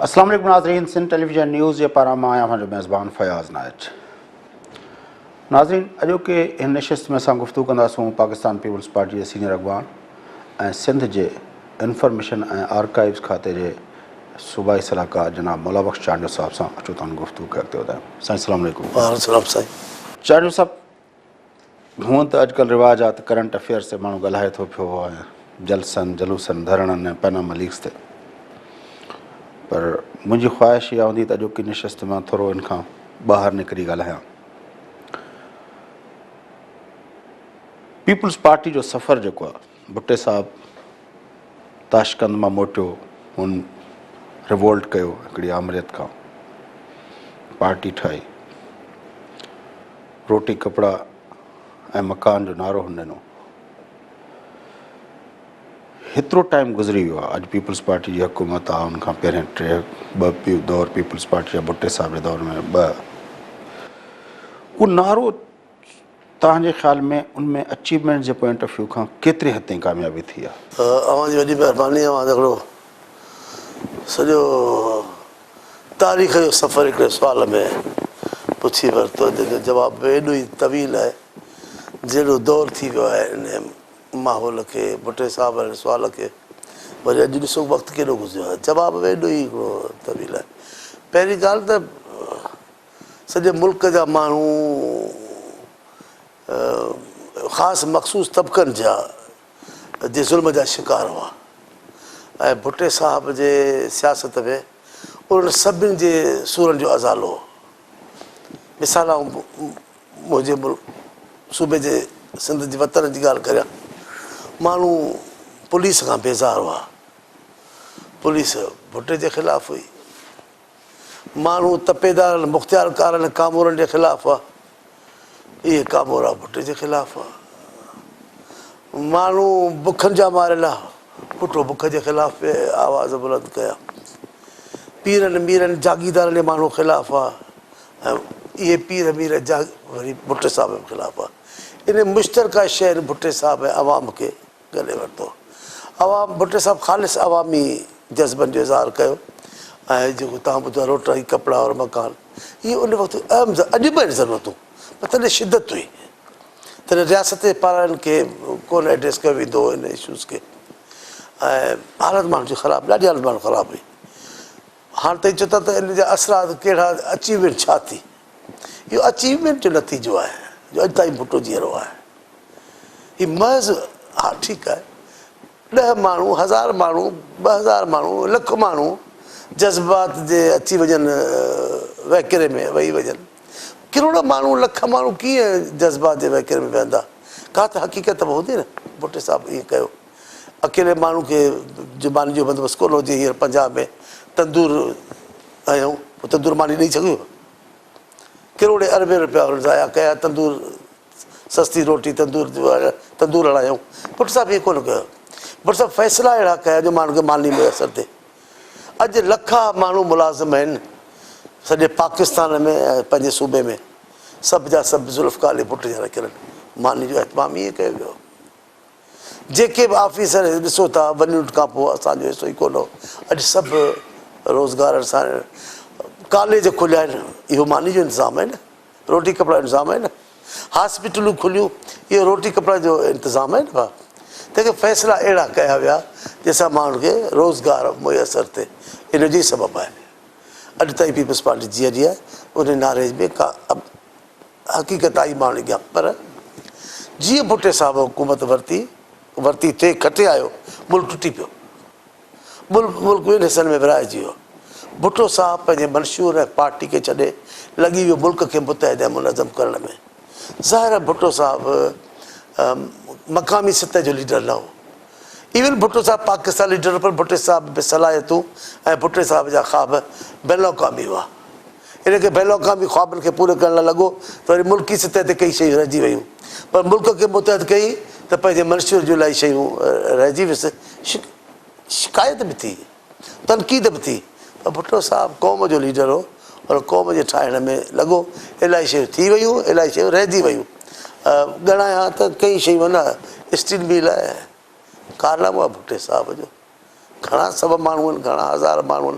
السلام عليڪم ناظرين سنڌ ٽيليويزن نيوز جي پاران مان آهيان اوهان جو ميزبان فياض نائچ ناظرين اڄوڪي هن نشست ۾ اسان گفتگو ڪنداسون پاڪستان پيپلز پارٽي جي سينيئر اڳواڻ ۽ سنڌ جي انفارميشن ۽ آرڪائيوز کاتي جي صوبائي صلاحڪار جناب مولا بخش چانڊيو صاحب سان اچو ته ان گفتگو کي اڳتي وڌايون. سائين السلام عليڪم. وعليڪم السلام سائين. چانڊيو صاحب هونئن ته اڄڪلهه رواج آهي ته ڪرنٽ افيئرس تي ماڻهو ڳالهائي ٿو پيو ۽ جلسن جلوسن ڌرڻن ۽ پاناما ليڪس تي پر منهنجي خواهش اها هوندي ته اڄوڪي نشست مان ٿورو ان کان ٻاهر نڪري ڳالهايان. پيپلز پارٽي جو سفر جيڪو آهي ڀٽي صاحب تاشقند مان موٽيو، هن ريوولٽ ڪيو هڪڙي آمريت کان، پارٽي ٺاهي، روٽي ڪپڙا ۽ مڪان جو نعرو هن ڏنو. هيترو ٽائيم گذري ويو آهي، اڄ پيپلز پارٽي جي حڪومت آهي، ان کان پهرين ٽي ٻه دور پيپلز پارٽي جا ڀٽي صاحب جي دور ۾ ٻه اهو نعرو توهان جي خيال ۾ ان ۾ اچيومينٽ جي پوائنٽ آف ويو کان ڪيتري حد تائين ڪاميابي ٿي آهي؟ اوهان جي وڏي مهرباني اوهان ته هڪڙو سڄو تاريخ جو سفر هڪڙي سوال ۾ پڇي ورتو جنهن جو جواب به ايڏو ئي طويل آهي جهڙو دور ٿي ويو آهي ان ماحول کي ڀٽي صاحب واري سوال کي وري اڄ ڏسو وقت ڪيڏو گذريو آهي جواب به ايڏو ئي هڪڙو طويل آهي پهرين ڳالهه ته سڄي ملڪ جا ماڻهو خاص مخصوص طبقن جا جي ظلم جا شڪار هئا ۽ ڀٽي صاحب جي سياست ۾ انهن سڀني جي سورن جو ازالو هو. مثال آئون منهنجي ملڪ صوبي جي سنڌ جي وطن جي ڳالهه ڪريان ماڻهو پوليس کان بيزار هئا پوليس ڀٽي جي خلاف هئي. ماڻهو تپيدارن، مختيارڪارن ۽ ڪامورن جي خلاف هئا. اهي ڪامورا ڀٽي جي خلاف هئا. ماڻهو بکن جا ماريل هئا. ڀٽو بک جي خلاف به آواز بلند ڪيا. پيرن، ميرن، جاگيردارن جي ماڻهو خلاف هئا ۽ اهي پير، مير، جا وري ڀٽي صاحب جي خلاف هئا. انهن مشترڪه شين ڀٽي صاحب ۽ عوام کي ڳنڍي ورتو. عوام ڀٽي صاحب خالص عوامي جذبن جو اظهار ڪيو ۽ جيڪو توهان ٻڌو آهي روٽي، ڪپڙا اور مڪان اهي ان وقت اهم اڄ به آهن ضرورتون پر تڏهن شدت هئي تڏهن رياست جي پاران ان کي ڪونه ايڊريس ڪيو ويندو هو ان اشوز کي ۽ حالت ماڻهن جي خراب ڏاڍي حالت ماڻهن خراب هئي هاڻ تائين چئو ٿا ته ان جا اثرات ڪهڙا اچيومينٽ ڇا ٿي اهو اچيومينٽ جو نتيجو آهي جو اڄ تائين ڀٽو جيئرو آهي هي محض ها ٺيڪ آهي ڏهه ماڻهو هزار ماڻهو 2000 ماڻهو لک ماڻهو جذبات جي اچي وڃن وهڪري ۾ وهي وڃن ڪروڙ ماڻهو لک ماڻهو ڪيئن جذبات جي وهڪري ۾ وهندا ڪا ته حقيقت به هوندي نه ڀٽي صاحب ائين ڪيو اڪيلي ماڻهو کي زبان جو بندوبست ڪونه هجي هينئر پنجاب ۾ تندور هنيو تندور ماني ڏئي سگهيو ڪروڙين اربين روپيا هنن ضايع ڪيا تندور سستي روٽي تندور تندور هڻايائون ڀٽ صاحب ائين ڪونه ڪيو ڀٽ صاحب فيصلا اهڙا ڪيا جو ماڻهن کي ماني ميسر ٿئي اڄ لکا ماڻهو ملازم آهن سڄي پاڪستان ۾ ۽ پنهنجي صوبي ۾ سڀ جا سڀ ذوالفقار علي ڀٽ جا رکيل آهن ماني جو اهتمام ائين ڪيو ويو جيڪي به آفيسر ڏسو ٿا ون يونٽ کان پوء اسان جو حصو ئي ڪونه هو اڄ سڀ روزگار سان ڪاليج کليا آهن اهو ماني جو انتظام آهي نه روٽي ڪپڙا جو انتظام آهي نه هاسپيٽلون کليون اهو روٽي ڪپڙا جو انتظام آهي نه ڀاء تنهن کي فيصلا اهڙا ڪيا ويا جنهن سان ماڻهن کي روزگار ميسر ٿئي ان جو ئي سبب آهي اڄ تائين پيپلز پارٽي جيئري آهي ان نعري ۾ ڪا حقيقت آئي ماڻهن اڳيان پر جيئن ڀٽي صاحب حڪومت ورتي ورتي ٿي کٽي آيو ملڪ ٽٽي پيو ملڪ ملڪ ٻن حصن ۾ ورهائجي ويو. ڀٽو صاحب پنهنجي منشور ۽ پارٽي کي ڇڏي لڳي ويو ملڪ کي متحد ۽ منظم ڪرڻ ۾. ظاهر آهي ڀٽو صاحب مقامي سطح جو ليڊر نه هو. ايون ڀٽو صاحب پاڪستان ليڊر هو پر ڀٽي صاحب به صلاحيتون ۽ ڀٽي صاحب جا خواب بين الاقوامي هئا. ان کي بين الاقوامي خوابن کي پورو ڪرڻ لاء لڳو ته وري ملڪي سطح تي ڪئي شيون رهجي ويون پر ملڪ کي متحد ڪيائين ته پنهنجي منشور جون الاهي شيون رهجي ويس. شڪايت به ٿي، تنقيد به ٿي پر ڀٽو صاحب قوم جو ليڊر هو، ان قوم جي ٺاهڻ ۾ لڳو، الاهي شيون ٿي ويون، الاهي شيون رهجي ويون. ڳڻايان ته ڪئين شيون نه، اسٽيل مل آهي، ڪارنامو آهي ڀٽي صاحب جو، گهڻا سڀ ماڻهو آهن، گهڻا هزار ماڻهو آهن.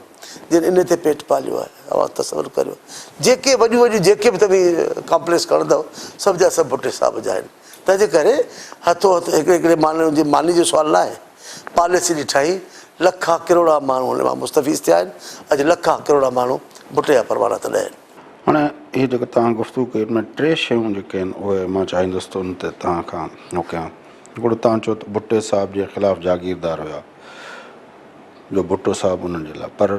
جن انهي تي پيٽ پاليو آهي. اوهان تصور ڪريو جيڪي وڏيون وڏيون جيڪي به توهين ڪامپليڪس کڻندؤ سڀ جا سڀ ڀٽي صاحب جا آهن. تنهن جي ڪري هٿو هٿ هڪڙي هڪڙي ماڻهو جي ماني جو سوال ناهي. پاليسي ڏٺائين لکا ڪروڙها ماڻهو ان مان مستفيض ٿيا آهن. اڄ لکا ڪروڙها ماڻهو ڀٽي جا پروانا تڏهن آهن. هاڻي هي جيڪو توهان گفتگو ڪئي ان ۾ ٽي شيون جيڪي آهن اهي مان چاهيندس ته ان تي توهان کان هو ڪيان. هڪڙو توهان چيو ته ڀٽي صاحب جي خلاف جاگيردار هيا جو ڀٽو صاحب انهن جي لاء پر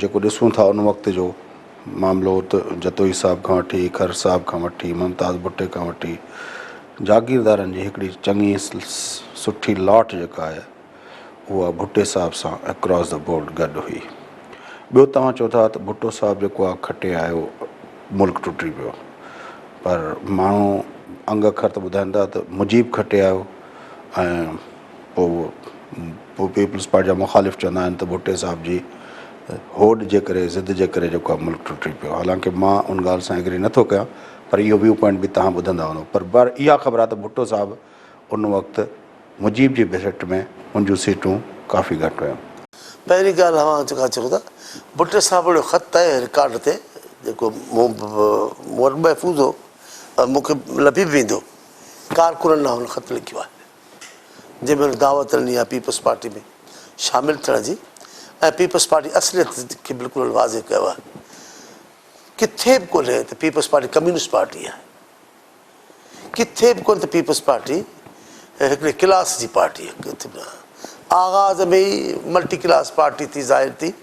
جيڪو ڏسون ٿا ان وقت جو معاملو ته جتوئي صاحب کان وٺي کر صاحب کان وٺي ممتاز ڀٽي کان وٺي جاگيردارن جي هڪڙي چڱي سٺي لاٽ جيڪا آهي اها ڀٽي صاحب سان اڪراس the board گڏ هئي. ٻيو توهان چئو ٿا ته ڀٽو صاحب جيڪو آهي کٽي آيو ملڪ ٽٽي پيو پر ماڻهو انگ اکر ته ٻڌائين ٿا ته مجيب کٽي آيو ۽ پوء پوء پيپلز پارٽي جا مخالف چوندا آهن ته ڀٽي صاحب جي هوڏ جي ڪري ضد جي ڪري جيڪو آهي ملڪ ٽٽي پيو حالانڪه مان ان ڳالهه سان ايگري نٿو ڪيان پر اهو ويو پوائنٽ به توهان ٻڌندا هوندو پر بر اها خبر آهي ته ڀٽو صاحب ان وقت مجيب جي ڀيٽ ۾ ان جون سيٽون ڪافي گهٽ هيون. پهرين ڳالهه اوهان جيڪا چئو ٿا ڀٽي صاحب جو خط آهي رڪارڊ تي جيڪو مون وٽ محفوظ هو ۽ مون کي لڀي به ويندو ڪارڪنن ڏانهن هن خط لکيو آهي جنهن ۾ هن دعوت ڏني آهي پيپلز پارٽي ۾ شامل ٿيڻ جي ۽ پيپلز پارٽي اصليت کي بلڪل واضح ڪيو آهي ڪٿي به ڪونهي ته پيپلز پارٽي ڪميونسٽ پارٽي آهي. ڪٿي به ڪونه ته پيپلز پارٽي هڪڙي ڪلاس جي پارٽي آهي ڪٿي به نه. آغاز ۾ ئي ملٽي ڪلاس پارٽي ٿي ظاهر ٿي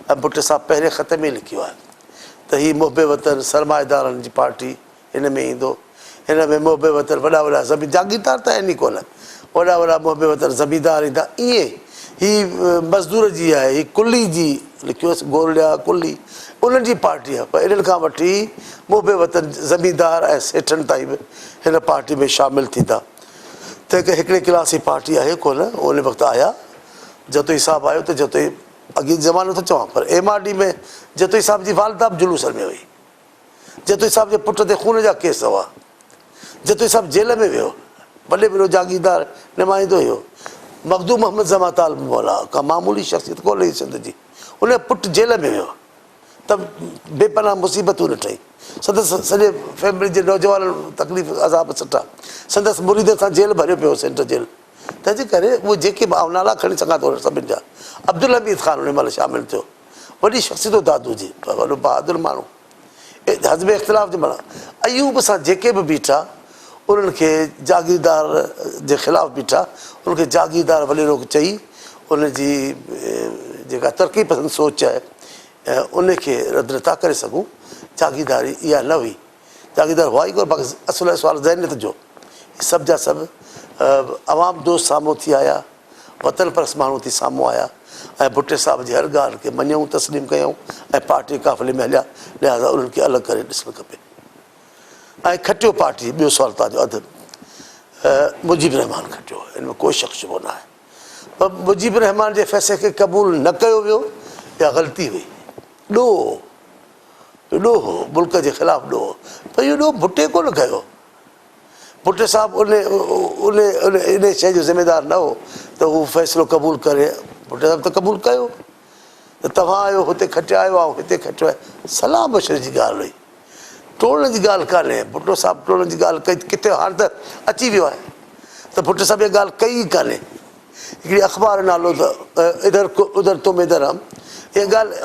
۽ ڀٽي صاحب پهرين خط ۾ ئي لکيو آهي ته هي محب وطن سرمائيدارن جي پارٽي هن ۾ ايندو هن ۾ محب وطن وڏا وڏا زمين جاگيردار ته آهن ئي ڪونه وڏا وڏا محب وطن زميندار ايندا ائين هي مزدور جي آهي هي ڪلي جي لکيو هيس گورڙيا ڪلي انهن جي پارٽي آهي پر انهن کان وٺي محب وطن زميندار ۽ سيٺن تائين به هن پارٽي ۾ شامل ٿيندا تنهن ڪري هڪڙي ڪلاس جي پارٽي آهي ڪونه ان وقت آيا جتوئي صاحب آيو ته جتوئي اڳي زمانو ٿو چوان پر ايم آر ڊي ۾ جتوئي صاحب جي والده به جلوسن ۾ هئي جتوئي صاحب جي پٽ تي خون جا ڪيس هئا. جتوئي صاحب جيل ۾ ويو. وڏي وڏو جاگيردار نمائندو هيو. مخدوم محمد زمان طالب مولا ڪا معمولي شخصيت ڪونه هئي سنڌ جي. ان جو پٽ جيل ۾ ويو ته بي پناهه مصيبتون ڏٺائين. سندس سڄي فيملي جي نوجوانن تڪليف عذاب سٺا. سندس مريدن سان جيل ڀريو پيو هو سينٽر جيل. تنهن جي ڪري اهي جيڪي به آئون نالا کڻي سگهان ٿو انهن سڀن جا. عبدالحميد خان ان مهل شامل ٿيو. وڏي شخصيت هو دادو جي پر وڏو بهادر ماڻهو. حزب اختلاف جي معنيٰ ايوب سان جيڪي به بيٺا انهن کي جاگيردار جي خلاف بيٺا انهن کي جاگيردار وڏيرو چئي ان جي جيڪا ترقي پسند سوچ آهي ان کي رد نٿا ڪري سگهون جاگيرداري اها نه هئي جاگيردار هئا ئي ڪونه باقي اصل آهي سوال ذهنيت جو سڀ جا سڀ عوام دوست سامهون ٿي آيا وطن پرست ماڻهو ٿي سامهون آيا ۽ ڀٽي صاحب جي هر ڳالهه کي مڃيائون، تسليم ڪيائون ۽ پارٽي قافلي ۾ هليا، لهٰذا انهن کي الڳ ڪري ڏسڻ کپي. ۽ کٽيو پارٽي، ٻيو سوال توهان جو اڌ مجيب الرحمان کٽيو، ان ۾ ڪو شڪ شبهو ناهي پر مجيب الرحمان جي فيصلي کي قبول نه ڪيو ويو اها غلطي هئي، ڏوهه هو، ڏوهه هو، ملڪ جي خلاف ڏوهه هو، پر اهو ڏوهه ڀٽي ڪونه ڪيو. ڀٽي صاحب ان ان انهي شيء جو ذميدار نه هو ته هو فيصلو قبول ڪري. ڀٽي صاحب ته قبول ڪيو ته توهان آهيو هتي کٽيا آهيو آئون هتي کٽيو آهيان. صلاح مشوري جي ڳالهه هئي. ٽوڙڻ جي ڳالهه ڪانهي. ڀٽو صاحب ٽوڙڻ جي ڳالهه ڪئي ڪٿي هاڻ ته اچي ويو آهي ته ڀٽي صاحب اها ڳالهه ڪئي ئي ڪانهي. هڪڙي اخبار نالو ته ادھر ادھر تم ادھر هم اها ڳالهه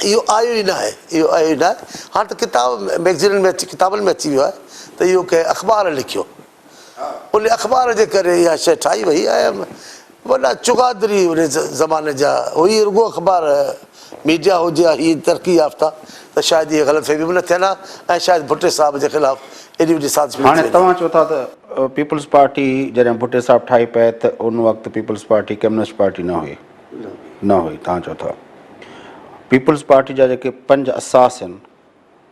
اهو آيو ئي ناهي اهو آيو ئي ناهي هاڻ ته ڪتاب ميگزينن ۾ اچي ڪتابن ۾ اچي ويو آهي ته اهو ڪنهن اخبار لکيو ان اخبار جي ڪري اها شيء ٺاهي وئي ۽ وڏا چغادري ان زماني جا هئي رڳو اخبار ميڊيا هجي ها هي ترقي يافته ته شايد اهي غلط فهميون به نه ٿين ها ۽ شايد ڀٽي صاحب جي خلاف ايڏي وڏي سازش به نه هاڻي ٿي وڃي ها. توهان چئو ٿا ته پيپلز پارٽي جڏهن ڀٽي صاحب ٺاهي پئي ته ان وقت پيپلز پارٽي ڪميونسٽ پارٽي نه هئي نه هئي توهان چئو ٿا پيپلز پارٽي جا جيڪي پنج اساس آهن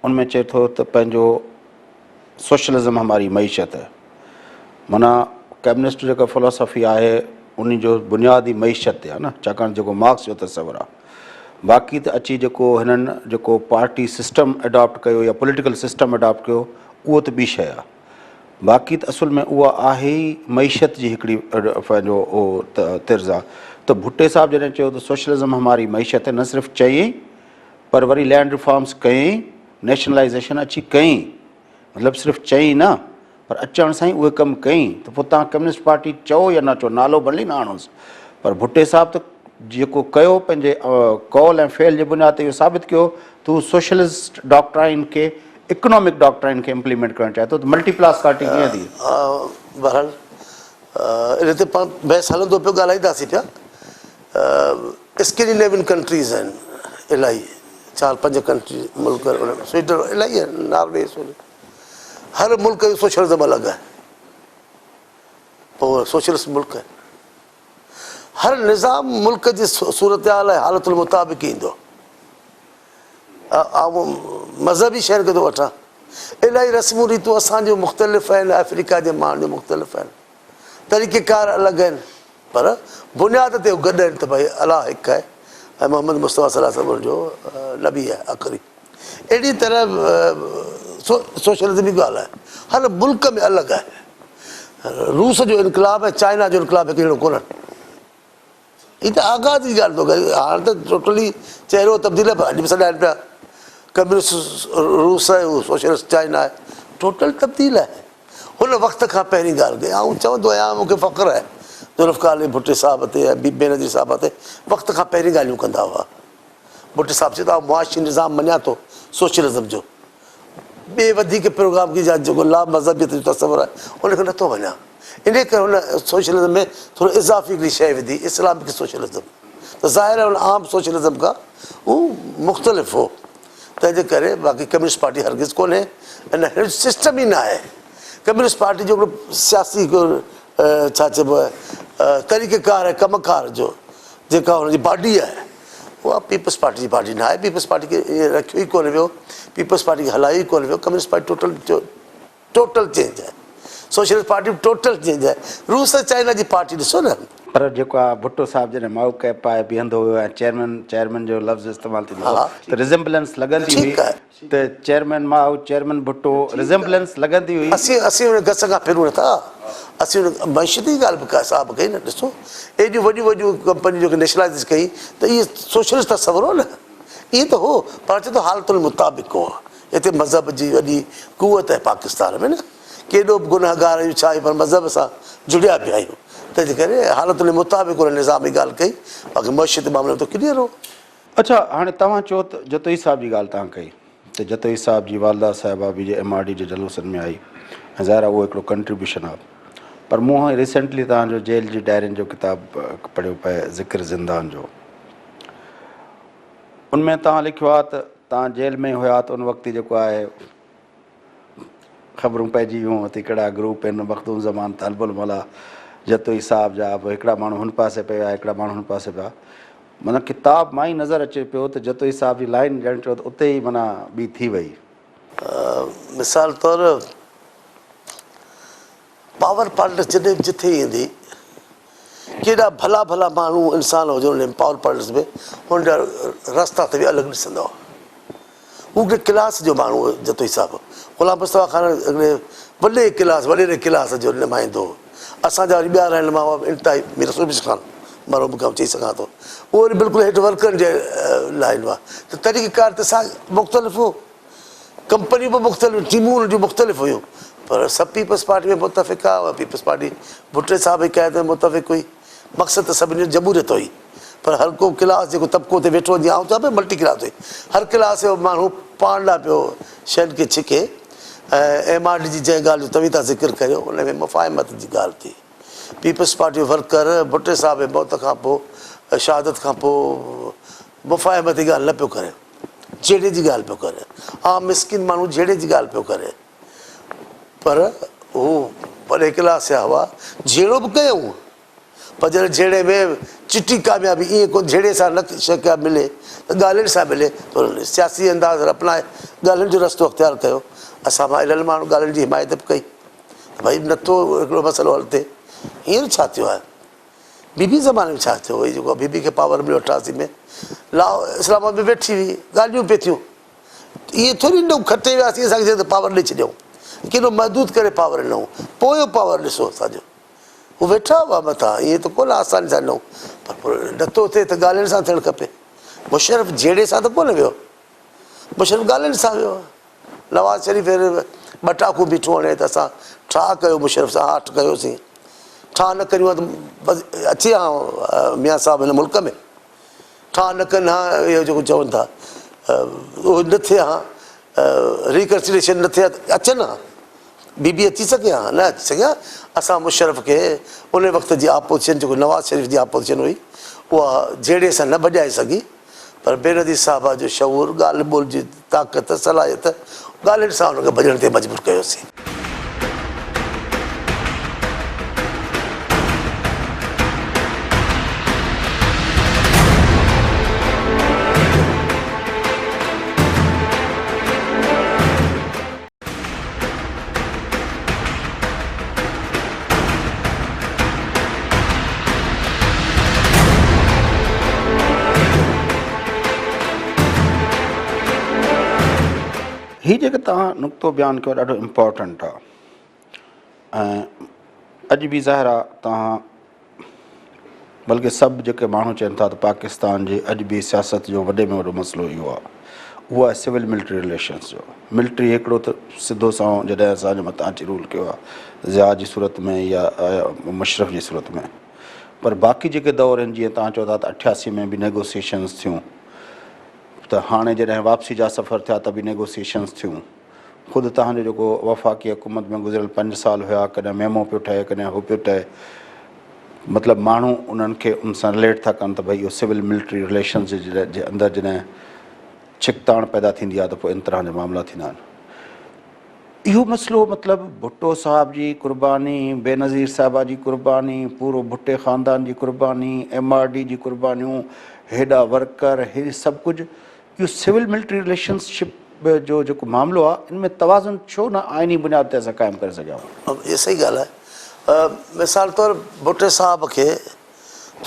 ان ۾ چئي ٿو ته پنهنجو سوشلزم هماري معيشت هي معنيٰ ڪميونسٽ جيڪا فلاسافي آهي ان جو بنياد ئي معيشت تي آهي نه ڇاڪاڻ جيڪو مارڪس جو تصور آهي باقي ته اچي جيڪو هنن جيڪو پارٽي سسٽم اڊاپٽ ڪيو يا پوليٽيڪل سسٽم اڊاپٽ ڪيو اهو ته ٻي شيء آهي باقي ته اصل ۾ اها آهي ئي معيشت جي هڪڙي پنهنجو اهو طرز آهي ته ڀٽي صاحب جڏهن چيو ته سوشلزم هماري معيشت هي نه صرف چيائين پر وري لينڊ ريفارمز ڪيائين، نيشنلائيزيشن اچي ڪيائين مطلب صرف چيائين نه پر اچڻ سان ئي اهي ڪم ڪيائين ته پوء توهان ڪميونسٽ پارٽي چئو يا نه چئو نالو ڀلي نه آڻوس پر ڀٽي صاحب ته جيڪو ڪيو پنهنجي قول ۽ فعل جي بنياد تي اهو ثابت ڪيو ته هو سوشلسٽ ڊاڪٽرائن کي اڪنامڪ ڊاڪٽرائن کي امپليمينٽ ڪرڻ چاهي ٿو ته ملٽي ڪلاس پارٽي ڪيئن ٿي؟ بهرحال ان تي پاڻ بحث هلندو پيو ڳالهائينداسين پيا. اسڪينڊينيوين ڪنٽريز آهن الاهي چار پنج ڪنٽري ملڪ سوئيڊن الاهي آهن ناروي سوئيڊن هر ملڪ جو سوشلزم الڳ آهي پوء سوشلسٽ ملڪ آهن هر نظام ملڪ جي صورتحال ۽ حالتن مطابق ايندو آئون مذهبي شين کي ٿو وٺان الاهي رسمون ريتون اسان جون مختلف آهن آفريڪا جي ماڻهن جون مختلف آهن طريقه ڪار الڳ آهن پر بنياد تي هو گڏ آهن ته ڀائي الله هڪ آهي ۽ محمد مصطفيٰ صلي الله عليه وسلم ان جو نبي آهي آخري. اهڙي طرح سوشلزم جي ڳالهه آهي هر ملڪ ۾ الڳ آهي. روس جو انقلاب ۽ چائنا جو انقلاب هڪ جهڙو ڪونهن. هي ته آغاز جي ڳالهه ٿو ڪري هاڻ ته ٽوٽلي چهرو تبديل آهي پر اڄ به سڏائن پيا ڪميونسٽ روس آهي هو سوشلسٽ چائنا آهي ٽوٽل تبديل آهي. هن وقت کان پهرين ڳالهه ڪئي. آئون چوندو آهيان مون کي فخر آهي ذوالفقار علي ڀٽي صاحب تي ۽ بينظير صاحبه تي وقت کان پهرين ڳالهيون ڪندا هئا. ڀٽي صاحب چيو ته آئون معاشي نظام مڃان ٿو سوشلزم جو ٻئي وڌيڪ پروگرام کي يا جيڪو لا مذهبيت جو تصور آهي ان کي نٿو مڃان. انهيء ڪري هن سوشلزم ۾ ٿورو اضافي هڪڙي شيء وڌي اسلامڪ سوشلزم ته ظاهر آهي ان عام سوشلزم کان هو مختلف هو. تنهن جي ڪري باقي ڪميونسٽ پارٽي هرگز ڪونهي ۽ نه هن سسٽم ئي ناهي. ڪميونسٽ پارٽي جو هڪڙو سياسي هڪ ڇا چئبو آهي طريقه ڪار آهي ڪم ڪار جو جيڪا هن جي باڊي آهي اها پيپلز پارٽي جي باڊي ناهي. پيپلز پارٽي کي ائين رکيو ئي ڪونه ويو، پيپلز پارٽي کي هلايو ئي ڪونه ويو. Communist party total total change آهي سوشلسٽ پارٽي به ٽوٽل چينج آهي روس ۽ چائنا جي پارٽي ڏسو نه. پر جيڪو آ ڀٽو صاحب جڏهن مائو ڪيپ پائي بيهندو هيو ۽ چيئرمين چيئرمين جو لفظ استعمال ٿيندو هو ته ريزمبلنس لڳندي هئي ته chairman Mao chairman Bhutto resemblance لڳندي هئي. اسين اسين ان گس کان ڦرون نٿا اسين ان معيشت جي ڳالهه به صاحب ڪئي نه ڏسو ايڏيون وڏيون وڏيون ڪمپنيون جيڪي نيشنلائيز ڪئي ته اهي سوشلسٽ تصور هو نه ائين ته هو پر چئي ٿو حالتن مطابق هو. هتي مذهب جي وڏي قوت آهي پاڪستان ۾ نه ڪيڏو به گنهگار آهيون ڇا آهيون پر مذهب سان جڙيا پيا آهيون تنهن جي ڪري حالتن جي مطابق ان نظام جي ڳالهه ڪئي باقي معيشت جي معاملي ۾ ته ڪليئر هو. اڇا هاڻي توهان چئو ته جتوئي صاحب جي ڳالهه توهان ڪئي ته جتوئي صاحب جي والده صاحبه به جي ايم آر ڊي جي جلوسن ۾ آئي ۽ ظاهر آهي اهو هڪڙو ڪنٽريبيوشن آهي پر مون ريسينٽلي توهان جو جيل جي ڊائرين جو ڪتاب پڙهيو پئي ذڪر زندان جو ان ۾ توهان لکيو آهي ته توهان جيل ۾ هيا ته ان وقت ئي جيڪو آهي خبرون پئجي ويون هتي ڪهڙا گروپ آهن مخدوم زمان طالب الموليٰ جتوئي صاحب جا به هڪڙا ماڻهو هن پاسي پيا هڪڙا ماڻهو هن پاسي پيا معنيٰ ڪتاب مان ئي نظر اچي پيو ته جتوئي صاحب جي لائن ڄڻ چئو ته اتي ئي معنيٰ ٻي ٿي وئي. مثال طور پاور پالٽڪس جڏهن به جٿي ايندي ڪيڏا ڀلا ڀلا ماڻهو انسان هجن ان پاور پالٽڪس ۾ هن جا رستا ته به الڳ ڏسندا هئا. هو هڪڙي ڪلاس جو ماڻهو هو جتوئي صاحب غلام مصطفيٰ خان هڪڙي وڏي ڪلاس وڏيري ڪلاس جو نمائندو هو. اسان جا وري ٻيا رهنما هئا انتهائي مير رسول بخش خان مرحوم کي آئون چئي سگهان ٿو اهو وري بلڪل هيٺ ورڪرن جي لائن هئا ته طريقه ڪار ته ساڳ مختلف هو. ڪمپنيون به مختلف ٽيمون انهن جون مختلف هيون پر سڀ پيپلز پارٽي ۾ متفق ها پيپلز پارٽي ڀٽي صاحب جي قيادت ۾ متفق هئي مقصد ته سڀني جو جمهوريت هئي پر هر ڪو ڪلاس جيڪو طبقو اتي ويٺو جيئن آئون چوان پيو ملٽي ڪلاس هئي هر ڪلاس جو ماڻهو پاڻ ڏانهن پيو شين کي ڇڪي ۽ ايم آر ڊي جي جنهن ڳالهه جو توهين ٿا ذڪر ڪريو ان ۾ مفاهمت جي ڳالهه ٿي پيپلز پارٽي جو ورڪر ڀٽي صاحب جي موت کان پوء شهادت کان پوء مفاهمت جي ڳالهه نه پيو ڪري، جهيڙي جي ڳالهه پيو ڪري. عام مسڪين ماڻهو جهيڙي جي ڳالهه پيو ڪري. پر هو وڏي ڪلاس جا هئا، جهيڙو به ڪيائون، پر جڏهن جهيڙي ۾ چٽي ڪاميابي ائين ڪونه جهيڙي سان نه شيء ڪا ملي ته ڳالهين سان ملي ته انهن سياسي انداز اپنائي ڳالهين جو رستو اختيار ڪيو. اسان مان الهن ماڻهن ڳالهين جي حمايت به ڪئي ته ڀائي نٿو هڪڙو مسئلو حل ٿئي. هينئر ڇا ٿيو آهي؟ بي بي زماني ۾ ڇا ٿيو هي جيڪو بي بي کي پاور مليو 88 ۾ لاهور اسلام آباد ۾ ويٺي هئي ڳالهيون پئي ٿيون ائين ٿوري ڏنو کٽي وياسين اسان کي چيو ته پاور ڏئي ڇڏيائون ڪيڏو محدود ڪري پاور ڏنائون پويو پاور ڏسو اسان جو هو ويٺا هئا مٿان ائين ته ڪونه آساني سان ڏنائون پر پوء نٿو ٿئي ته ڳالهين سان ٿيڻ کپي. مشرف جهيڙي سان ته ڪونه ويو. مشرف ڳالهين سان ويو. نواز شريف هينئر ٻٽاڪون بيٺو هڻي ته اسان ٺاهه ڪيو مشرف سان هاٺ ڪيوسين. ٺاهه نه ڪريون ها ته اچي ها ميان صاحب هن ملڪ ۾. ٺاهه نه ڪن ها اهو جيڪو چون ٿا اهو نه ٿئي ها ريڪنسليشن نه ٿئي ها ته اچن ها. بي بي اچي سگهي ها نه اچي سگهي ها. اسان مشرف کي ان وقت جي آپوزيشن جيڪو نواز شريف جي آپوزيشن هئي اها جهيڙي سان نه ڀڄائي سگهي پر بينظير صاحبه جو شعور، ڳالهه ٻولهه جي طاقت، صلاحيت ڳالهين سان ان کي ڀڄڻ تي مجبور ڪيوسين. هي جيڪو توهان نقطو بيان ڪيو ڏاڍو امپورٽنٽ آ ۽ اڄ به ظاهر آ توهان بلڪه سڀ جيڪي ماڻهو چون ٿا ته پاڪستان جي اڄ به سياست جو وڏي ۾ وڏو مسئلو اهو آهي اهو آهي سول ملٽري رليشنس جو ملٽري هڪڙو ته سڌو سنئون جڏهن اسان جي مٿان اچي رول ڪيو آهي ضياء جي صورت ۾ يا مشرف جي صورت ۾ پر باقي جيڪي دور آهن جيئن تان چئو ٿا ته 88 ۾ به نيگوسيشنس ٿيون ته هاڻي جڏهن واپسي جا سفر ٿيا ته به نيگوسيشنس ٿيون خود توهان جو جيڪو وفاقي حڪومت ۾ گذريل پنج سال هيا ڪڏهن ميمو پيو ٺهي ڪڏهن هو پيو ٺهي مطلب ماڻهو انهن کي ان سان رليٽ ٿا ڪن ته ڀئي اهو سول ملٽري رليشنز جي اندر جڏهن ڇڪتاڻ پيدا ٿيندي آهي ته پوء ان طرح جا معاملا ٿيندا آهن اهو مسئلو مطلب ڀٽو صاحب جي قرباني بينظير صاحبه جي قرباني پورو ڀٽي خاندان جي قرباني ايم آر ڊي جي قربانيون هيڏا ورڪر هي سڀ ڪجهه اهو سول ملٽري رليشنز شپ جو جيڪو معاملو آهي ان ۾ توازن ڇو نه آئيني بنياد تي اسان قائم ڪري سگهيا آهيون؟ اها صحيح ڳالهه آهي. مثال طور ڀٽي صاحب کي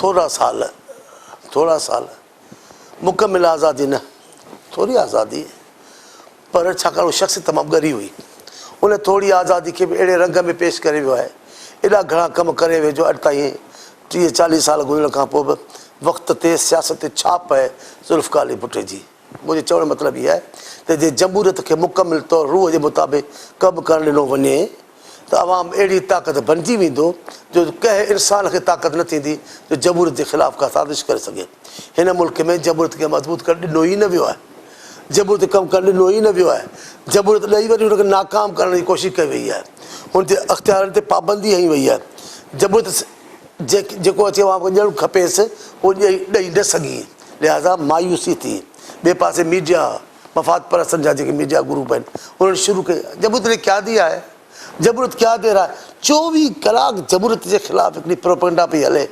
ٿورا سال ٿورا سال مڪمل آزادي نه ٿوري آزادي پر ڇاڪاڻ اها شخصيت تمام ڳري هئي ان ٿوري آزادي کي به اهڙي رنگ ۾ پيش ڪري ويو آهي ايڏا گهڻا ڪم ڪري ويو جو اڄ تائين 30 40 سال گذرڻ کان پوء به وقت تي سياست تي ڇاپ آهي ذوالفقار علي ڀٽي جي. منهنجي چوڻ جو مطلب هي آهي ته جي جمهوريت کي مڪمل طور روح جي مطابق ڪم ڪرڻ ڏنو وڃي ته عوام اهڙي طاقت بنجي ويندو جو ڪنهن انسان کي طاقت نه ٿيندي جو جمهوريت جي خلاف ڪا سازش ڪري سگهي. هن ملڪ ۾ جمهوريت کي مضبوط ڪرڻ ڏنو ئي نه ويو آهي. جمهوريت تي ڪم ڪرڻ ڏنو ئي نه ويو آهي. جمهوريت ڏئي وري ان کي ناڪام ڪرڻ جي ڪوشش ڪئي وئي آهي. هن جي اختيارن تي پابندي هنئي وئي آهي. جمهوريت جيڪو اچي عوام کي ڏيڻ کپيس اهو ڏئي نه سگهي. لهذا مايوسي ٿي. ٻئي پاسي ميڊيا مفاد پرستن جا جيڪي ميڊيا گروپ آهن انهن شروع ڪئي جمهوريت ني ڪيا ديا هي جمهوريت ڪيا the رها هي 24 ڪلاڪ جمهوريت جي خلاف هڪڙي پروپيگنڊا پئي هلي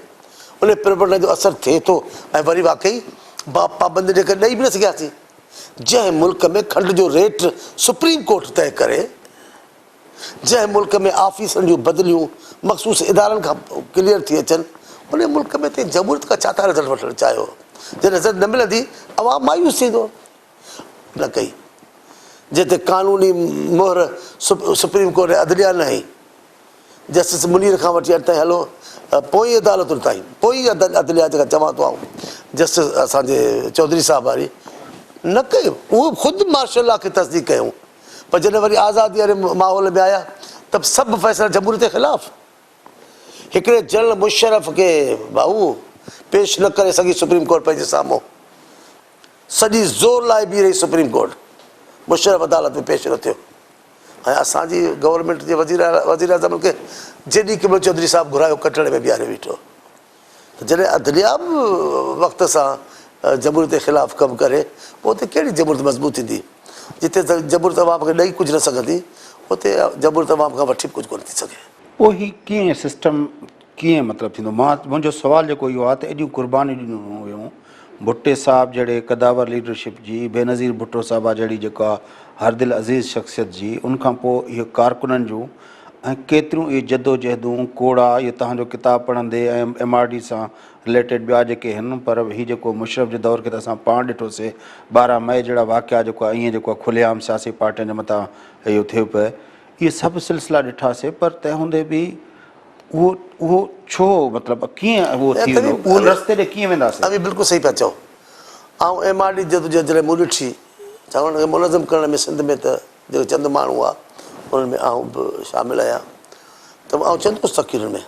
ان پروپيگنڊا جو اثر ٿئي ٿو ۽ وري واقعي پابندي جي ڪري ڏئي به نه سگهياسين. جنهن ملڪ ۾ کنڊ جو ريٽ سپريم ڪورٽ طئي ڪري، جنهن ملڪ ۾ آفيسرن جون بدليون مخصوص ادارن کان ڪليئر ٿي اچن، ان ملڪ ۾ تين جمهوريت کان ڇا ٿا رزلٽ وٺڻ چاهيو؟ جڏهن رزلٽ نه ملندي عوام مايوس ٿيندو. نه ڪئي، جنهن تي قانوني مهر سپريم ڪورٽ ۽ عدليه نه هنئي. جسٽس منير کان وٺي اڄ تائين هلو پوئين عدالتن تائين پوئين عدليه جيڪا چوان ٿو آئون جسٽس اسان جي چوڌري صاحب واري نه ڪئي اهو خود مارشل لا کي تصديق ڪيائون پر جڏهن وري آزادي واري ماحول ۾ آيا ته سڀ فيصلا جمهوريت جي خلاف هڪڙي جنرل مشرف کي ڀائو پيش نه ڪري سگهي سپريم ڪورٽ پنهنجي سامهون سڄي زور لائي بيهي رهي سپريم ڪورٽ مشرف عدالت ۾ پيش نه ٿيو. ۽ اسان جي گورنمينٽ جي وزير وزيراعظم کي جيڏي ڪمل چوڌري صاحب گهرايو ڪٽهڙي ۾ بيهاريو ويٺو ته جڏهن عدليه به وقت سان جمهوريت جي خلاف ڪم ڪري پوء اتي ڪهڙي جمهوريت مضبوط ٿيندي جتي جمهوريت عوام کي ڏئي ڪجهه نه سگهندي اتي جمهوريت عوام کان وٺي به ڪجهه ڪونه ٿي سگهي. پوء هي ڪيئن سسٽم ڪيئن مطلب ٿيندو مان منهنجو سوال جيڪو اهو آهي ته ايڏيون قربانيون ڏنيون ويون ڀٽي صاحب جهڙي قداور ليڊرشپ جي، بينظير ڀٽو صاحبه جهڙي جيڪا هر دل عزيز شخصيت جي، ان کان پوء اهي ڪارڪنن جون ۽ ڪيتريون اهي جدوجهدون، ڪوڙا، اهي توهان جو ڪتاب پڙهندي ۽ ايم آر ڊي سان رليٽيڊ ٻيا جيڪي هن پر هي جيڪو مشرف جي دور کي ته اسان پاڻ ڏٺوسي 12 مئي جهڙا واقعا جيڪو ائين جيڪو کلي عام سياسي پارٽين جي مٿان اهو ٿيو پئي اهي سڀ سلسلا ڏٺاسي پر تنهن هوندي به. اهو اهو ڇو مطلب ڪيئن اهو ٿي ويندو اهو رستي ڏي ڪيئن وينداسين؟ اوهين بلڪل صحيح پيا چئو. آئون ايم آر ڊي جدوجهد جڏهن مون ڏٺي ڇاڪاڻ ان کي منظم ڪرڻ ۾ سنڌ ۾ ته جيڪي چند ماڻهو هئا انهن ۾ آئون به شامل آهيان ته آئون چوندو هوس تقريرن ۾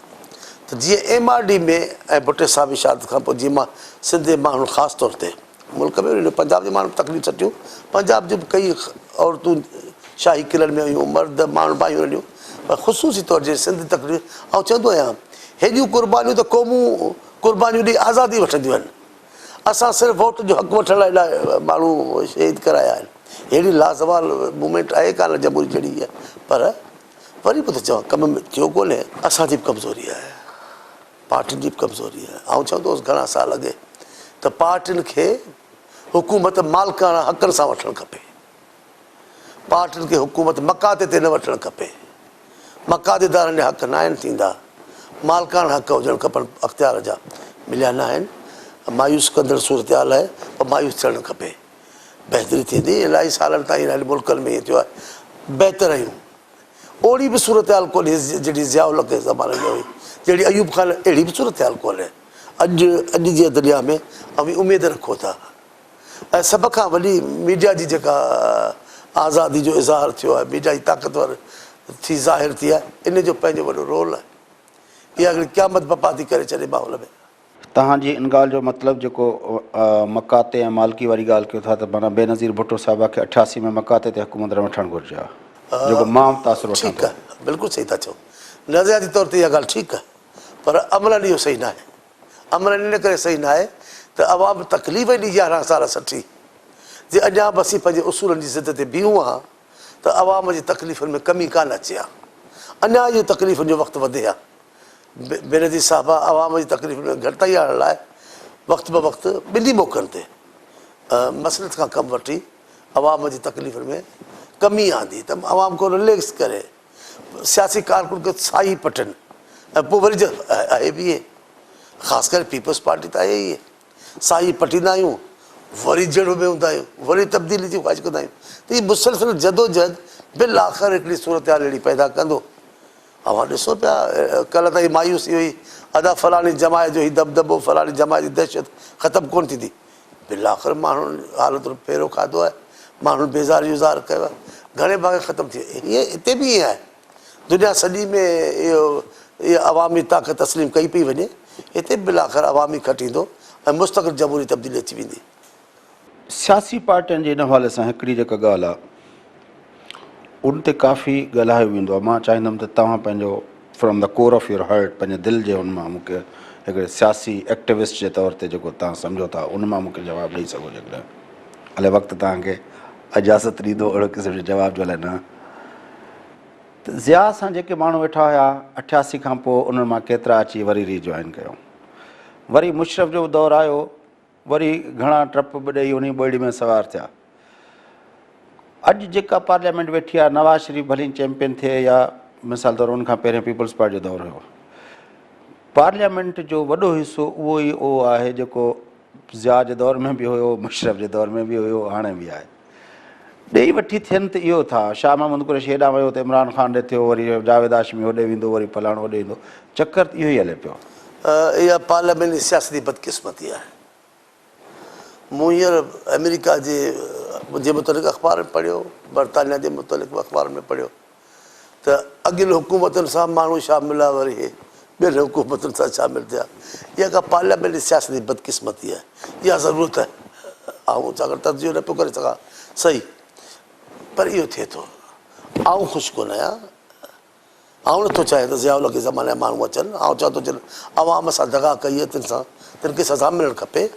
ته جيئن ايم آر ڊي ۾ ۽ ڀٽي صاحب جي شهادت کان پوء جيئن مان سنڌ جي ماڻهن خاص طور تي ملڪ ۾ به پنجاب جي ماڻهن به تڪليف سٺيون، پنجاب جون به ڪئي عورتون شاهي قلعن ۾ هيون، مرد ماڻهن باهيون رليون، پر خصوصي طور جي سنڌ تڪليف آئون چوندو آهيان هيڏيون قربانيون ته قومون قربانيون ڏئي آزادي وٺنديون آهن، اسان صرف ووٽ جو حق وٺڻ لاء ايڏا ماڻهو شهيد ڪرايا آهن، ههڙي لازوال موومينٽ آهي ڪانه جمهوري جهڙي هيء، پر وري به ٿو چوان ڪم ٿيو ڪونهي. اسان جي به ڪمزوري آهي. پارٽين جي به ڪمزوري آهي. آئون چوندو هوس گهڻا سال اڳي ته پارٽين کي حڪومت مالڪاڻا حقن سان وٺڻ کپي. پارٽين کي حڪومت مقاطعي تي نه وٺڻ کپي. مقاطعيدارن جا حق ناهن ٿيندا. مالڪاڻا حق هجڻ کپن اختيار جا. مليا ناهن. مايوس ڪندڙ صورتحال آهي پر مايوس ٿيڻ نه کپي. بهتري ٿيندي. الاهي سالن تائين الاهي ملڪن ۾ ائين ٿيو آهي. بهتر آهيون. اوڙي به صورتحال ڪونهي جهڙي ضياء الحق جي زماني ۾ هئي، جهڙي ايوب خان اهڙي به صورتحال ڪونهي. اڄ اڄ جي دنيا ۾ اوهين اميد رکو ٿا ۽ سڀ کان وڏي ميڊيا جي جيڪا آزادي جو اظهار ٿيو آهي، ميڊيا جي طاقتور ٿي ظاهر ٿي آهي، ان جو پنهنجو وڏو رول آهي. اها هڪڙي قيامت بپا ٿي ڪري ڇڏي ماحول ۾. توهان جي ان ڳالهه جو مطلب جيڪو مقاطعي ۽ مالڪي واري ڳالهه ڪيو ٿا ته معنيٰ بينظير ڀٽو صاحبه کي 88 ۾ مقاطعي تي حڪومت نه وٺڻ گهرجي ها جيڪو مان به تاثر وٺان ٺيڪ آهي بلڪل صحيح ٿا چئو نظرياتي طور تي اها ڳالهه ٺيڪ آهي پر عملاً اهو صحيح ناهي عملاً ان ڪري صحيح ناهي ته عوام تڪليف ايڏي 11 سال سٺي جي اڃا به اسين پنهنجي اصولن جي ضد تي بيهون ها ته عوام جي تڪليفن ۾ ڪمي ڪانه اچي ها اڃا اهو تڪليفن جو وقت وڌي ها بينظير صاحبه عوام جي تڪليفن ۾ گهٽتائي آڻڻ لاء وقت به وقت ٻنهي موقعن تي مصلحت کان ڪم وٺي عوام جي تڪليفن ۾ ڪمي آندي ته عوام کي رليڪس ڪري سياسي ڪارڪن کي ساهي پٽن ۽ پوء وري آهي به ائين خاص ڪري پيپلز پارٽي ته آهي ئي ساهي پٽيندا آهيون وري جهڙو ۾ هوندا آهيون وري تبديلي جي خواهش ڪندا آهيون ته هي مسلسل جدوجهد بالآخر هڪڙي صورتحال اهڙي پيدا ڪندو اوهان ڏسو پيا ڪلهه تائين مايوسي هئي ادا فلاڻي جماعت جو هي دٻدٻو فلاڻي جماعت جي دهشت ختم ڪونه ٿيندي بالآخر ماڻهن حالتن ڦيرو کاڌو آهي ماڻهن بيزاري جو اظهار ڪيو آهي گهڻي ڀاڱي ختم ٿي وئي هيئن هتي به ائين آهي دنيا سڄي ۾ اهو اها عوامي طاقت تسليم ڪئي پئي وڃي هتي به بالآخر عوامي کٽيندو ۽ مستقل جمهوري تبديلي اچي ويندي. سياسي پارٽين جي ان حوالي سان هڪڙي جيڪا ڳالهه آهي ان تي ڪافي ڳالهايو ويندو آهي مان چاهيندم ته توهان پنهنجو from the core of your heart پنهنجي دل جي ان مان مون کي هڪڙي سياسي ايڪٽيوسٽ جي طور تي جيڪو توهان سمجهو ٿا ان مان مون کي جواب ڏئي سگهو جيڪڏهن الائي وقت توهان کي اجازت ڏيندو اهڙو قسم جو جواب جو الائي نه ته ضياء سان جيڪي ماڻهو ويٺا هيا 88 کان پوء انهن مان ڪيترا اچي وري ري جوائن ڪيو وري مشرف جو دور آيو وري گهڻا ٽرپ به ڏئي انهي ٻوڙي ۾ سوار ٿيا. اڄ جيڪا پارليامينٽ ويٺي آهي نواز شريف ڀلي چيمپيئن ٿئي يا مثال طور ان کان پهرين پيپلز پارٽي جو دور هيو. پارليامينٽ جو وڏو حصو اهو ئي اهو آهي جيڪو ضياء جي دور ۾ به هيو، مشرف جي دور ۾ به هيو، هاڻي به آهي. ڏيئي وٺي ٿين ته اهو ٿا. شاهه محمود قريشي هيڏانهن ويو ته عمران خان ڏي ٿيو، وري جاويد هاشمي هوڏي ويندو، وري فلاڻو هوڏي ويندو. چڪر ته اهو ئي هلي پيو. اها پارلياماني سياست جي بدقسمتي آهي. مون هينئر آمريڪا جي جي متعلق اخبار ۾ پڙهيو، برطانيا جي متعلق به اخبارن ۾ پڙهيو ته اڳين حڪومتن سان ماڻهو شامل آهي وري هي ٻين حڪومتن سان شامل ٿيا. اها ڪا پارلياماني سياست جي بدقسمتي آهي. اها ضرورت آهي. آئون ڇاڪاڻ تجزيو نه پيو ڪري سگهان صحيح پر اهو ٿئي ٿو. آئون خوش ڪونه آهيان. آئون نٿو چاهيان ته ضياء الحق جي زماني جا ماڻهو اچن. آئون چوان ٿو جن عوام سان دغا ڪئي آهي تن سان تن کي سزا ملڻ کپي.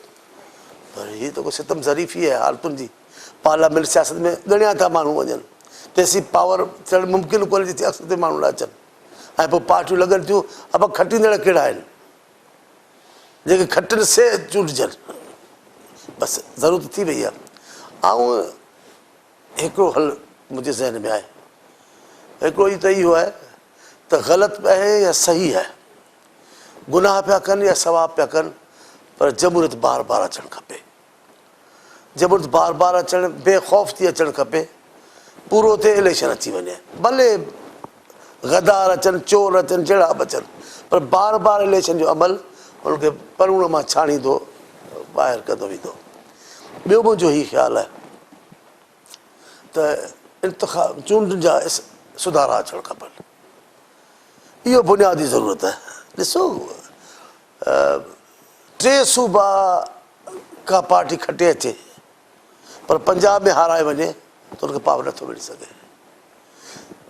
پر هي ته ڪو ستم ظريفي آهي حالتن جي. پارليامينٽ سياست ۾ ڳڻيا ٿا ماڻهو وڃن تيسين پاور ٿيڻ ممڪن ڪونهي جيسين اڪثريت ماڻهو نه اچن ۽ پوء پارٽيون لڳن ٿيون ابا کٽيندڙ ڪهڙا آهن جيڪي کٽن سي چونڊجن بس ضرورت ٿي وئي آهي آئون هڪڙو حل منهنجي ذهن ۾ آهي هڪڙو ئي ته اهو آهي ته غلط به آهي يا صحيح آهي گناهه پيا ڪن يا ثواب پيا ڪن پر جمهوريت بار بار اچڻ کپي جبرت بار بار اچڻ بي خوف ٿي اچڻ کپي پورو ٿئي اليڪشن اچي وڃي ڀلي غدار اچن چور اچن جهڙا به اچن پر بار بار اليڪشن جو عمل ان کي پروڻ مان ڇاڻيندو ٻاهر ڪندو ويندو. ٻيو منهنجو هي خيال آهي ته انتخاب چونڊن جا سڌارا اچڻ کپن. اهو بنيادي ضرورت آهي. ڏسو ٽي صوبا ڪا پارٽي کٽي اچي پر پنجاب ۾ هارائي وڃي ته ان کي پاور نٿو ملي سگهي.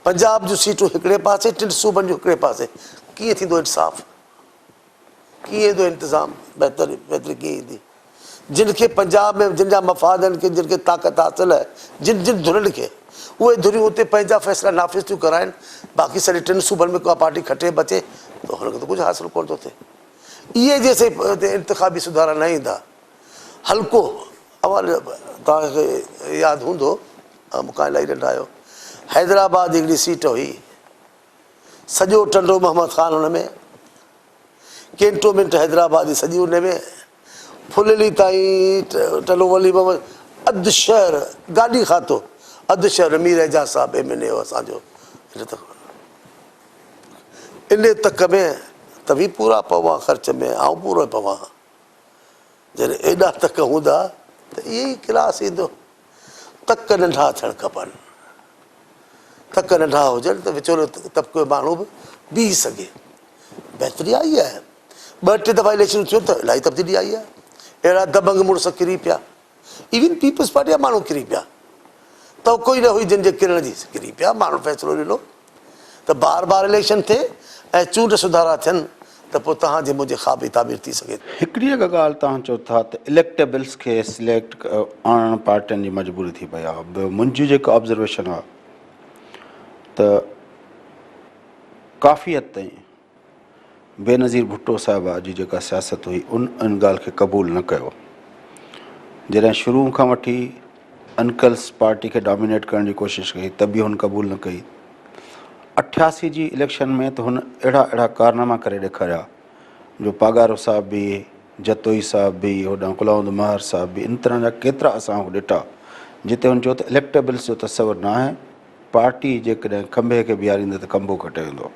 پنجاب جون سيٽون هڪڙي پاسي، ٽن صوبن جون هڪڙي پاسي، ڪيئن ٿيندو انصاف؟ ڪيئن ايندو انتظام؟ بهتر بهتري ڪيئن ايندي؟ جن کي پنجاب ۾ جن جا مفاد آهن، جن کي طاقت حاصل آهي، جن جن ڌرين کي، اهي ڌريون اتي پنهنجا فيصلا نافذ ٿيون ڪرائين، باقي سڄي ٽن صوبن ۾ ڪا پارٽي کٽي بچي ته هن کي ته ڪجهه حاصل ڪونه ٿو ٿئي. اهي جيسين انتخابي سڌارا نه ايندا، هلڪو اوهان توهان کي ياد هوندو، مون کان الائي ننڍا آهيو، حيدرآباد جي هڪڙي سيٽ هئي، سڄو ٽنڊو محمد خان ان ۾، ڪينٽومينٽ حيدرآباد جي سڄي ان ۾، ڦليلي تائين ٽنڊو ولي محمد، اڌ شهر گاڏي کاتو، اڌ شهر مير اعجاز صاحب ايم اين اي هو اسان جو، ان تڪ ۾ توهين پورا پئو ها خرچ ۾ آئون پورو پوان ها. جڏهن ايڏا تڪ هوندا ته اهي ئي ڪلاس ايندو. تڪ ننڍا ٿيڻ کپن. تڪ ننڍا هجن ته وچولو طبقي جو ماڻهو به بيهي سگهي. بهتري آئي آهي. ٻه ٽي دفعا اليڪشنون ٿيون ته الاهي تبديلي آئي آهي. اهڙا دبنگ مڙس ڪري پيا. ايون پيپلز پارٽي جا ماڻهو ڪري پيا. توقع ئي نه هئي جن جي ڪرڻ جي ڪري پيا. ماڻهن فيصلو ڏنو ته بار بار اليڪشن ٿئي ۽ چونڊ سڌارا ٿين ته پوء توهان جي منهنجي خواب جي تعبير ٿي سگهي ٿي. هڪڙي اڳ ڳالهه توهان چئو ٿا ته اليڪٽيبلز کي سليڪٽ آڻڻ پارٽين جي مجبوري ٿي پئي آهي. منهنجي جيڪا آبزرويشن آهي ته ڪافي حد تائين بينظير ڀٽو صاحبه جي جيڪا سياست هئي ان ان ڳالهه کي قبول نه ڪيو. جڏهن شروع کان وٺي انڪلس پارٽي کي ڊامينيٽ ڪرڻ جي ڪوشش ڪئي ته به هن قبول نه ڪئي. 88 جي اليڪشن ۾ ته هن اهڙا اهڙا ڪارناما ڪري ڏيکاريا جو پاڳارو صاحب به جتوئي صاحب به هوڏانهن غلام محمد مهر صاحب به ان طرح جا ڪيترا اسان ڏٺا جتي هن چيو ته اليڪٽيبلس جو تصور نه آهي. پارٽي جيڪڏهن کنڀي کي بيهاريندي ته کنڀو کٽي ويندو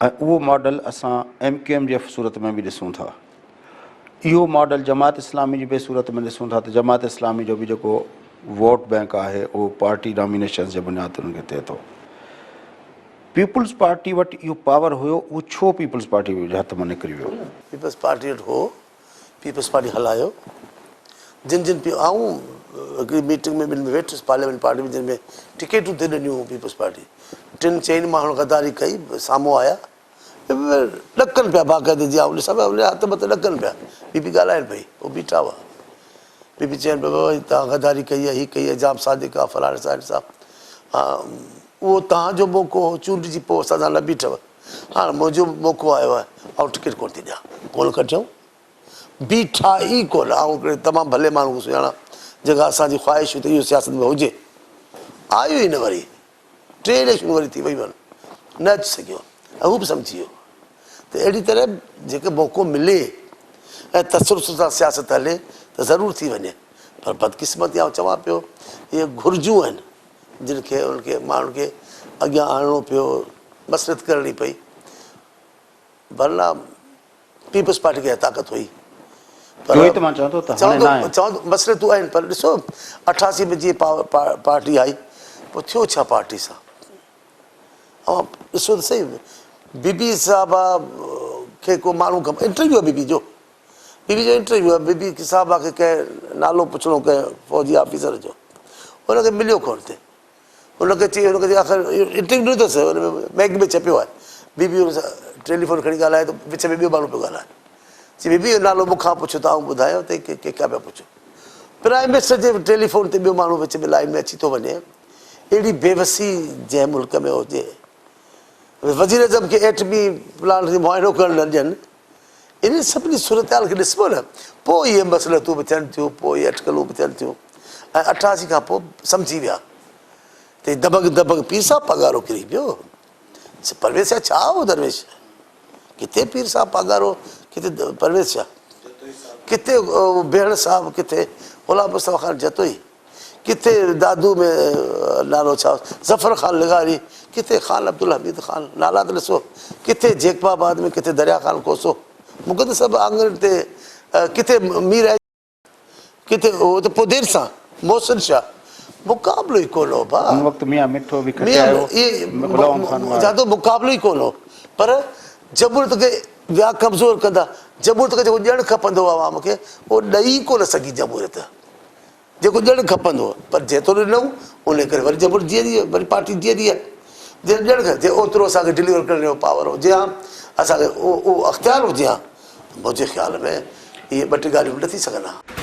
۽ اهو ماڊل اسان ايم ڪيو ايم جي صورت ۾ به ڏسون ٿا. اهو ماڊل جماعت اسلامي جي به صورت ۾ ڏسون ٿا ته جماعت اسلامي جو به جيڪو ووٽ بئنڪ آهي اهو پارٽي نامينيشنز جي بنياد تي انهن کي ٿئي ٿو. پيپلز پارٽي وٽ اهو پاور هيو اهو ڇو پيپلز پارٽي جي هٿ مان نڪري ويو؟ پيپلز پارٽي وٽ هو پيپلز پارٽي هلايو جن جن پي آئون هڪڙي ميٽنگ ۾ ٻن ۾ ويٺس پارليامينٽ پارٽي ۾ جن ۾ ٽڪيٽون ٿي ڏنيون پيپلز پارٽي ٽن چئن ماڻهن غداري ڪئي سامهون آيا ڏڪن پيا باقاعدي جي آئون ڏسان پيا هٿ مٿ ڏڪن پيا بي بي ڳالهائن پئي هو بيٺا هئا بي بي چين پيا بابا تان غداري ڪئي آهي هي ڪئي آهي جام صادق آهي فلاڻي صاحب صاحب ها اهو تان جو موقعو هو چونڊجي پوء اسان سان نه بيٺو هاڻ منهنجو به موقعو آيو آهي، آئون ٽڪيٽ ڪونه ٿي ڏيان. ڪونه ڪڍيائون. بيٺا ئي ڪونه. آئون هڪڙي تمام ڀلي ماڻهو کي سڃاڻان، جيڪا اسان جي خواهش هئي ته اهو سياست ۾ هجي. آيو ئي نه وري. ٽي اليڪشنون وري ٿي ويون آهن. نه اچي سگهيو ۽ هو به سمجهي ويو ته اهڙي طرح جيڪي موقعو ملي ۽ تسلسل سان سياست هلي ته ضرور ٿي وڃي. پر بدقسمتي آئون چوان پيو اهي گهرجون آهن. جن کي انهن کي ماڻهن کي اڳيان آڻڻو پيو، مصلحت ڪرڻي پئي. ورنه پيپلز پارٽي کي اها طاقت هئي. پر اهو ئي ته مان چوان ٿو ته هاڻي ناهي. چوان ٿو مصلحتون آهن پر ڏسو 88 ۾ جيئن پارٽي آئي پوء ٿيو ڇا پارٽي سان؟ اوهان ڏسو ته سهي بي بي صاحبه کي ڪو ماڻهو انٽرويو آهي بي بي جو. بي بي جو انٽرويو آهي، بي بي صاحبه کي ڪنهن نالو پڇڻو ڪنهن فوجي آفيسر جو، هن کي مليو ڪونه ٿي، هن کي چئي هن کي چئي آخر انٽرويو ڏنو اٿس، هن ۾ ميگ ۾ ڇپيو آهي، بي بي هن سان ٽيليفون کڻي ڳالهائي ته وچ ۾ ٻيو ماڻهو پيو ڳالهائي، چي بي بي اهو نالو مون کان پڇو ته آئون ٻڌايان ته ڪنهن کان پيا پڇو، پرائم منسٽر جي ٽيليفون تي ٻيو ماڻهو وچ ۾ لائين ۾ اچي ٿو وڃي، اهڙي بيوسي جنهن ملڪ ۾ هجي، وزيراعظم کي ايٽمي پلانٽ جو معائنو ڪرڻ نه ڏين. انهن سڀني صورتحال کي ڏسبو نه پوء اهي مصلحتون به ٿين ٿيون، پوء اهي اٽڪلون به ٿين ٿيون ۽ 88 کان پوء سمجهي ويا ته هي دبنگ دبنگ پير صاحب پاڳارو ڪري پيو. پرويز شاهه ڇا هو درويش؟ ڪٿي پير صاحب پاڳارو، ڪٿي پرويز شاهه، ڪٿي بيهڻ صاحب، ڪٿي غلام مصطفيٰ خان جتوئي، ڪٿي دادو ۾ نالو ڇا ظفر خان لغاري، ڪٿي خان عبدالحميد خان، نالا ته ڏسو، ڪٿي جيڪب آباد ۾ ڪٿي دريا خان کوسو، مون کي ته سڀ آڱرين تي ڪٿي مير ڪٿي اهو ته پوء دير سان محسن شاهه مقابلو ئي ڪونه هو ڀاء. ان وقت ميان مٺو به کٽي آيو غلام خان وارو. جادو مقابلو ئي ڪونه هو پر جمهوريت کي ويا ڪمزور ڪندا، جمهوريت کي جيڪو ڏيڻ کپندو هو عوام کي اهو ڏئي ئي ڪونه سگهي جمهوريت. جيڪو ڏيڻ کپندو هو پر جيترو ڏنائون ان ڪري وري جمهوريت جيئري آهي وري پارٽي جيئري آهي جي ڏيڻ کپي جي اوترو اسان کي ڊليور ڪرڻ جو پاور هجي ها اسان کي اهو اختيار هجي ها ته منهنجي خيال ۾ اهي ٻه ٽي ڳالهيون نه ٿي سگهن ها.